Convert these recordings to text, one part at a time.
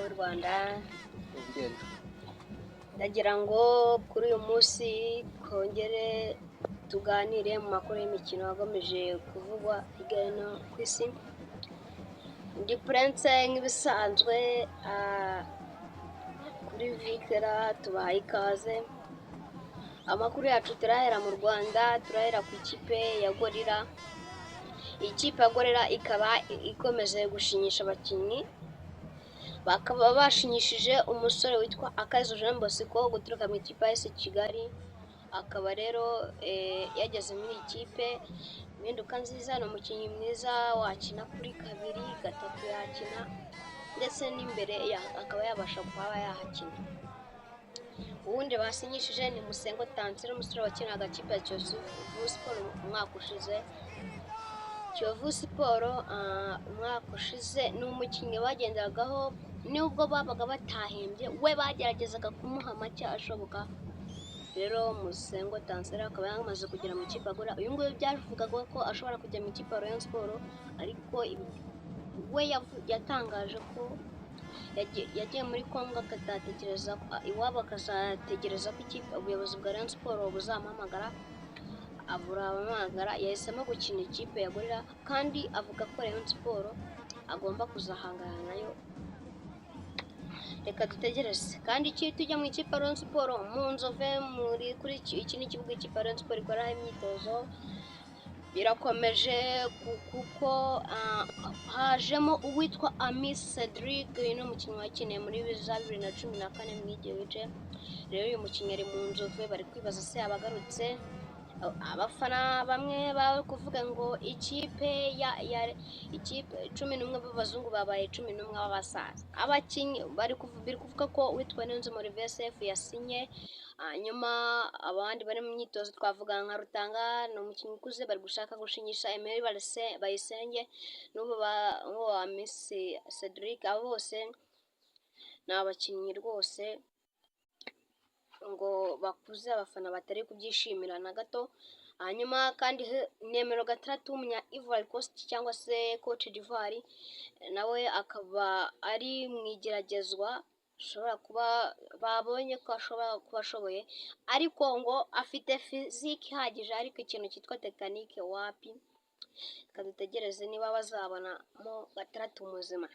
w'u Rwanda. Ugenda. Ndagira ngo kuri uyu munsi twongere tuganire mu makuru y'imikino agamije kuvugwa hirya no hino ku isi. Ndi Prince nk'ibisanzwe kuri Vikera, tubahaye ikaze. Amakuru yacu turahera mu Rwanda, turahera ku ikipe ya Gorilla. Ikipe ya Gorilla ikaba ikomeje gushinyisha abakinnyi, bakaba bashinyishije umusore witwa Akayezu Jean Bosco guturuka mu ikipe ya AS Kigali, akaba rero yageze muri iyi kipe. Impinduka nziza, ni umukinnyi mwiza wakina kuri kabiri, gatatu yakina, ndetse n'imbere akaba yabasha kuba yahakina. Uwundi basinyishije ni Musengo Tansire, umusore wakinaga ikipe ya Kiyovu Sport umwaka ushize. Kiyovu Sport umwaka ushize ni umukinnyi bagenderagaho, nubwo babaga batahembye we bageragezaga kumuha make ashoboka. Rero Musengo Tansire akaba yamaze kugera mu ikipe agura. Uyu nguyu byavugaga ko ashobora kujya mu ikipe ya Rayon Sport, ariko we yatangaje ko yagiye muri Congo, akazategereza iwabo, akazategereza ko ikipe, ubuyobozi bwa Rayon Sport buzamuhamagara, buramuhamagara. Yahisemo gukina ikipe ya Gorilla, kandi avuga ko Rayon Sport agomba kuzahangana nayo. Reka dutegereze. Kandi iki tujya mu ikipe ya Rayon Sport mu Nzove, muri kuri iki ni ikibuga ikipe ya Rayon Sport ikoraho imyitozo. Birakomeje kuko hajemo uwitwa Amis Cedric. Uyu ni umukinnyi wakiniye muri za 2014 mu igihe wice. Rero uyu mukinnyi ari mu Nzove, bari kwibaza se abagarutse. Abafana bamwe bari kuvuga ngo ikipe ya ikipe 11 b'abazungu babaye 11 b'abasaza. Abakinnyi bari biri kuvuga ko uwitwa Niyonzima Olivier Sefu yasinye, hanyuma abandi bari mu myitozo twavuga nka Rutanga, ni umukinnyi ukuze, bari gushaka gushinyisha Emery Bayisenge n'ubu wa Miss Cedric. Abo bose ni abakinnyi rwose ngo bakuze, abafana batari kubyishimira na gato. Hanyuma kandi nimero 6 w'umunya Ivory Coast cyangwa se Cote d'Ivoire, nawe akaba ari mu igeragezwa, ashobora kuba babonye ko ashobora kuba ashoboye, ariko ngo afite physique ihagije, ariko ikintu cyitwa technique wapi. Reka dutegereze niba bazabonamo 6 muzima.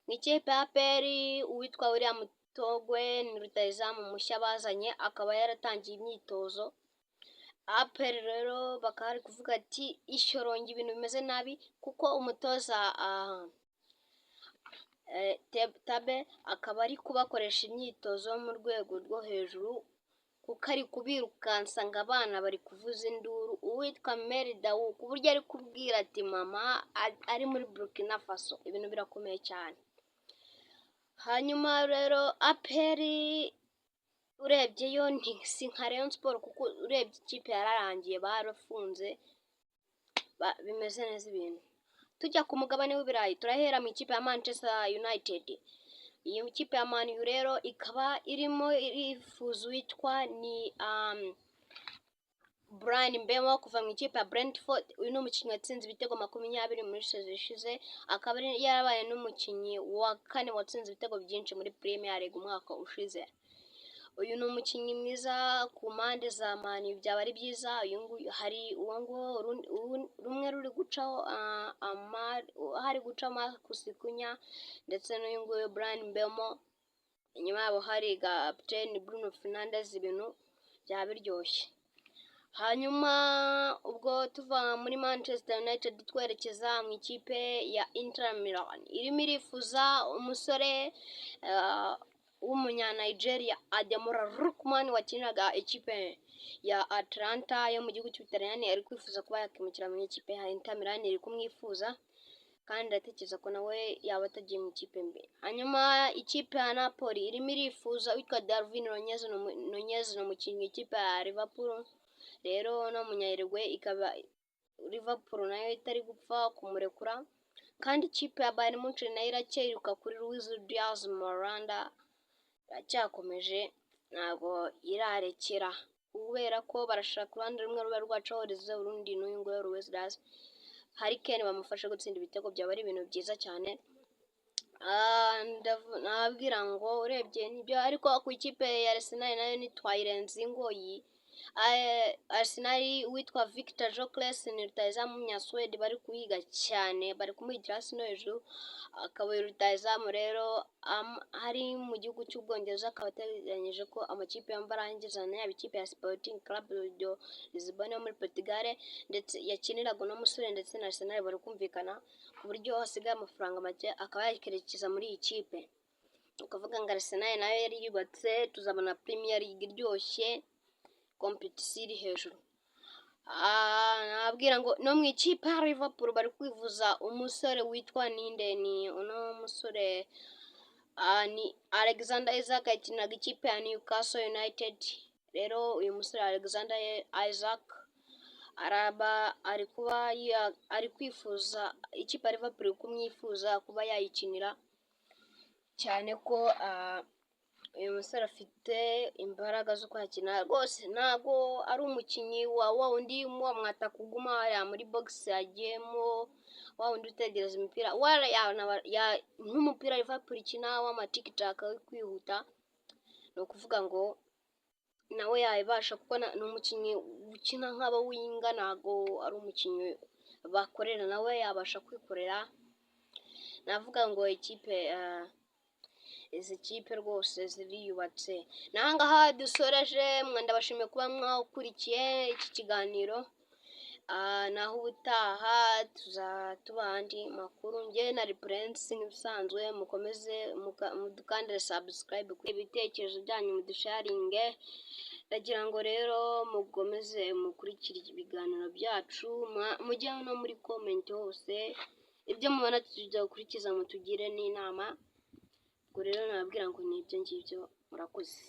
Mu ikipe ya APR, uwitwa William Togwe ni rutahizamu mushya bazanye, akaba yaratangiye imyitozo. APR rero bakaba bari kuvuga ati ishyorongi ibintu bimeze nabi, kuko umutoza Tabe akaba ari kubakoresha imyitozo yo mu rwego rwo hejuru, kuko ari kubirukansa ngo abana bari kuvuza induru. Uwitwa Meri Dawu ku buryo ari kubwira ati mama ari muri Burkina Faso, ibintu birakomeye cyane. Hanyuma rero APR urebye yo si nka Rayon Sport, kuko urebye ikipe yararangiye, barafunze, bimeze neza ibintu. Tujya ku mugabane w'Ibirayi, turahera mu ikipe ya Manchester United. Iyi kipe ya Man U rero ikaba irimo irifuza uwitwa ni Bryan Mbeumo kuva mu ikipe ya Brentford. Uyu ni umukinnyi watsinze ibitego 20 muri saison ishize, akaba yarabaye n'umukinnyi wa kane watsinze ibitego byinshi muri Premier League umwaka ushize. Uyu ni umukinnyi mwiza ku mpande za Man U, byaba ari byiza. Uyu nguyu hari uwo nguwo rumwe ruri gucaho, hari guca Marcus Cunha ndetse n'uyu nguyu Bryan Mbeumo, inyuma yabo hari kapiteni Bruno Fernandes, ibintu byaba biryoshye. Hanyuma ubwo tuva muri Manchester United twerekeza mu ikipe ya Inter Milan, irimo irifuza umusore w'umunya Nigeria Ademola Lookman wakiniraga ikipe ya Atalanta yo mu gihugu cy'Ubutaliyani, ari kwifuza kuba yakimukira mu ikipe ya Inter Milan, iri kumwifuza kandi ndatekereza ko nawe yaba atagiye mu ikipe mbi. Hanyuma ikipe ya Napoli irimo irifuza witwa Darwin Nunez, ni umukinnyi w'ikipe ya Liverpool. Rero no munya-Uruguay ikaba Liverpool nayo itari gupfa kumurekura, kandi ikipe ya Bayern Munich nayo iracyiruka kuri Luis Diaz Moranda, iracyakomeje ntabwo irarekera, kubera ko barashaka uruhande rumwe ruba rwacaho Olise, urundi n'uyu nguyu Luis Diaz. Harry Kane bamufashe gutsinda ibitego, byaba ari ibintu byiza cyane. Nababwira ngo urebye nibyo, ariko ku ikipe ya Arsenal nayo ntitwayirenza ingoyi. Arsenal, witwa Victor Gyökeres ni rutahizamu w'umunyasuwedi bari kuhiga cyane, bari kumuhigira hasi no hejuru. Akaba uyu rutahizamu rero ari mu gihugu cy'Ubwongereza, akaba ateganyije ko amakipe yombi arangizanya, yaba ikipe ya Sporting Club de Lisbonne yo muri Portugal ndetse yakiniraga uno musore ndetse na Arsenal bari kumvikana, ku buryo hasigaye amafaranga make akaba yakerekeza muri iyi kipe. Ukavuga ngo Arsenal nayo yari yubatse, tuzabona Premier League iryoshye, competition iri hejuru. Nababwira ngo no mu ikipe ya Liverpool bari kwivuza umusore witwa ninde? Ni uno musore ni Alexander Isak, yakiniraga ikipe ya Newcastle United. Rero uyu musore Alexander Isak araba ari kuba ari kwifuza ikipe ya Liverpool iri kumwifuza kuba yayikinira, cyane ko uyu musore afite imbaraga zo kwakina rwose. Ntabwo ari umukinnyi wa wundi wa mwataka uguma hariya muri box yagiyemo, wa wundi utegereza imipira nk'umupira Liverpool ikina w'amatikitaka wo kwihuta. Ni ukuvuga ngo nawe yabasha, kuko ni umukinnyi ukina nk'aba winger, ntabwo ari umukinnyi bakorera, nawe yabasha kwikorera. Navuga ngo ikipe izi kipe rwose ziriyubatse. N'ahangaha dusoreje, ndabashimiye kuba mwakurikiye iki kiganiro. Naho ubutaha tuzatubaha andi makuru. Njye na Prince nk'ibisanzwe, mukomeze mudukandire subscribe, ibitekerezo byanyu mudusharinge. Ndagira ngo rero mukomeze mukurikire ibiganiro byacu, mujye no muri comment hose ibyo mubona tujya mutugire n'inama. Ubwo rero nababwira ngo ni ibyo ngibyo, murakoze.